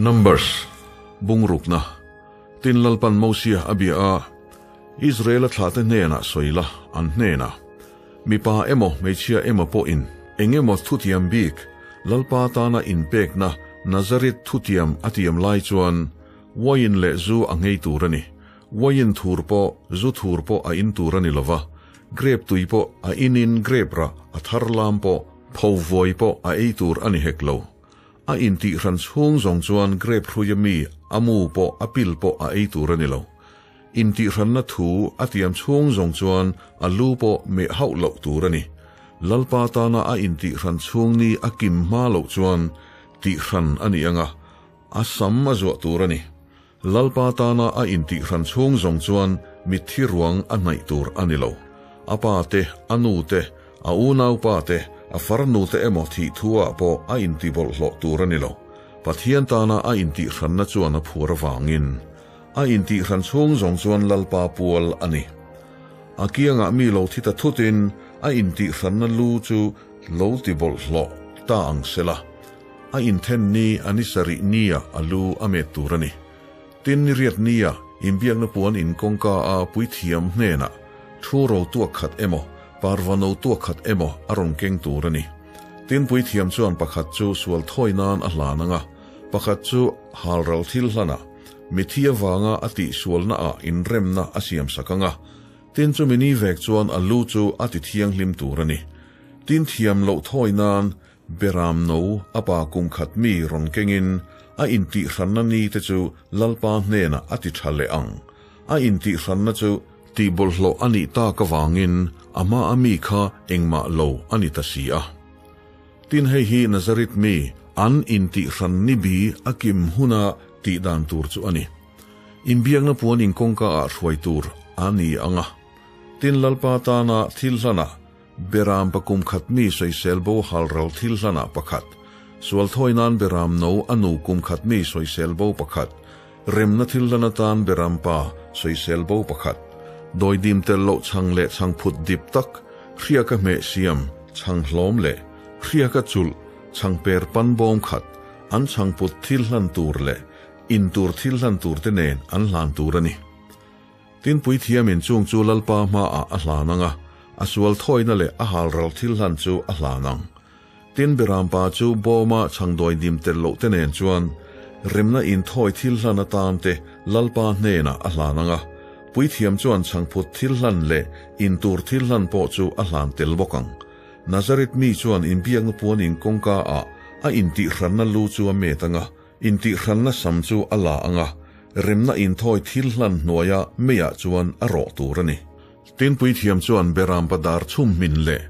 Numbers, Bungrukna, Tin Lalpan Mosia a bia a, Israela thlahte hnenah sawi la, an hnenah, Mipa emaw hmeichhia emaw pawhin eng emaw thutiam bik Lalpa tana inpekna Nazareth thutiam a tiam lai chuan uaiin leh zu a nghei tur a ni. Uaiin thur pawh zu thur pawh a in tur a ni lova, grep tui pawh a inin grep rah a thar lam pawh pho vuai pawh a ei tur a ni hek lo. A intihhran chhung zawng chuan grep hruia mi a mu pawh a pil pawh a ei tur a ni lo. Intihhranna thu a tiam chhung zawng chuan a lu pawh meh hauh loh tur a ni. Lalpa tana a intihhran chhung ni a kim hma loh chuan tihhran a ni anga, a sam a zuah tur a ni. Lalpa tana a intihhran chhung zawng chuan mitthi ruang a hnaih tur a ni lo. A pa te, a nu te, a unaupa te, a farnu te emaw thih thu ah pawh a intibawlhhlawh tur a ni lo. Pathian tana a intihhranna chuan a phuar avangin a intihhran chhung zawng chuan Lalpa pual a ni. A kiangah mi lo thi ta thutin a intihhranna lu chu lo tibawlhhlawh ta ang sela. A inthen ni a ni sarih nia a lu a met tur a ni. Tin ni riat nia inbiakna puan in kawngka a puithiam hnenah thu ro tuak khat emaw, parva no tuak khat emaw a rawn keng tur a ni. Tin puithiam chuan pakhat chu sual thawi nan a hlan ang a, pakhat chu halral thil hlan a, mithi avanga a tihsualna ah inremna a siam sak ang a. Tin chumi ni vek chuan a lu chu a ti thianghlim tur a ni. Tin thiam loh thawi nan Beram no a pa kum khat mi rawn kengin a intihhranna ni te chu Lalpa hnenah a ti tha leh ang. A intihhranna chu tihbawlhhlawh a nih tak avangin a hma a mi kha engmah lo a ni ta si a. Tin hei hi Nazareth mi an intihhran ni bi a kim huna tih dan tur chu a ni. Inbiakna puan in kawngka ah hruai tur a ni ang a. Tin Lalpa tana thil hlanah Beram pakum khat mi sawisel bo halral thil hlanah pakhat, sual thawi nan beram no a nu kum khat mi sawisel bo pakhat, remna thil hlan atan beram pa sawisel bo pakhat, dawidim tel loh chhang leh chhang phut dip tak, hriaka hmeh siam, chhang hlawm leh hriaka chulh, chhang per pan bawm khat, an chhang put thil hlan tur leh in tur thil hlan tur te nen an hlan tur a ni. Tin puithiamin chung chu Lalpa hmaah a hlan ang a, a sual thawina leh a halral thil hlan chu a hlan ang. Tin Berampa chu bawma chhangdawi dim tel loh te nen chuan remna inthawi thil hlan atan te Lalpa hnenah a hlan ang a, puithiam chuan chhangphut thil hlan leh intur thil hlan pawh chu a hlan tel bawk ang. Nazareth mi chuan inbiakna puanin kawngka ah a intihhranna lu chu a met ang a, Intihhranna sam chu a la ang a, remna inthawi thil hlan hnuaia meiah chuan a rawh tur a ni. Tin puithiam chuan Beram padar chhum hmin leh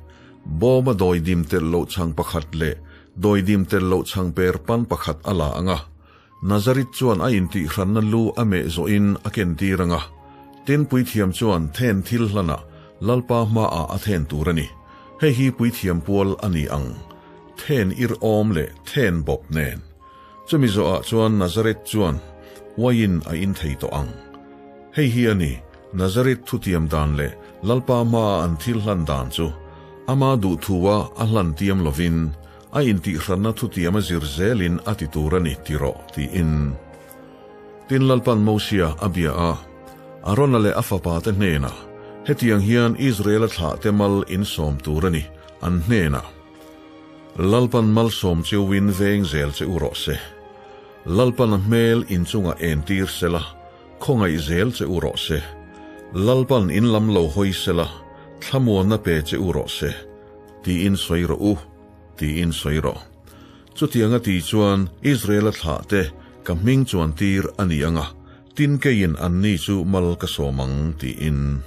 bawma dawidim telh loh chhang pakhat leh dawidim telh loh chhang per pan pakhat a la ang a, Nazareth chuan a intihhranna lu a meh zawhin a kentir ang a. Tin puithiam chuan then thil hlanah Lalpa hmaah a then tur a ni. Hei hi puithiam pual a ni ang. Then ir awm leh then bawp nen. Chumi zawhah chuan Nazareth chuan uaiin a in thei tawh ang. Hei hi a ni, Nazareth thutiam dan leh Lalpa hmaa an thil hlan dan chu, ama duhthua a hlan tiam lovin, a intihhranna thutiam a zir zelin a ti tur a ni ti rawh, tiin. Tin Lalpan Mosia a bia a, Arona leh a fapate hnenah, Hetiang hian Israela thlahte mal in sawm tur a ni, an hnenah. Lalpan malsawm cheuin veng zel che u rawh se. Lalpan a hmel inchungah entir sela, khawngaih zel che u rawh se. Lalpan in lam lo hawi sela, thlamuanna pe che u rawh se, tiin sawi rawh u, tiin sawi rawh. Chutiang a ti chuan Israela thlahte ka hming chuan tir a ni ang a, tin keiin anni chu mal ka sawm ang, tiin.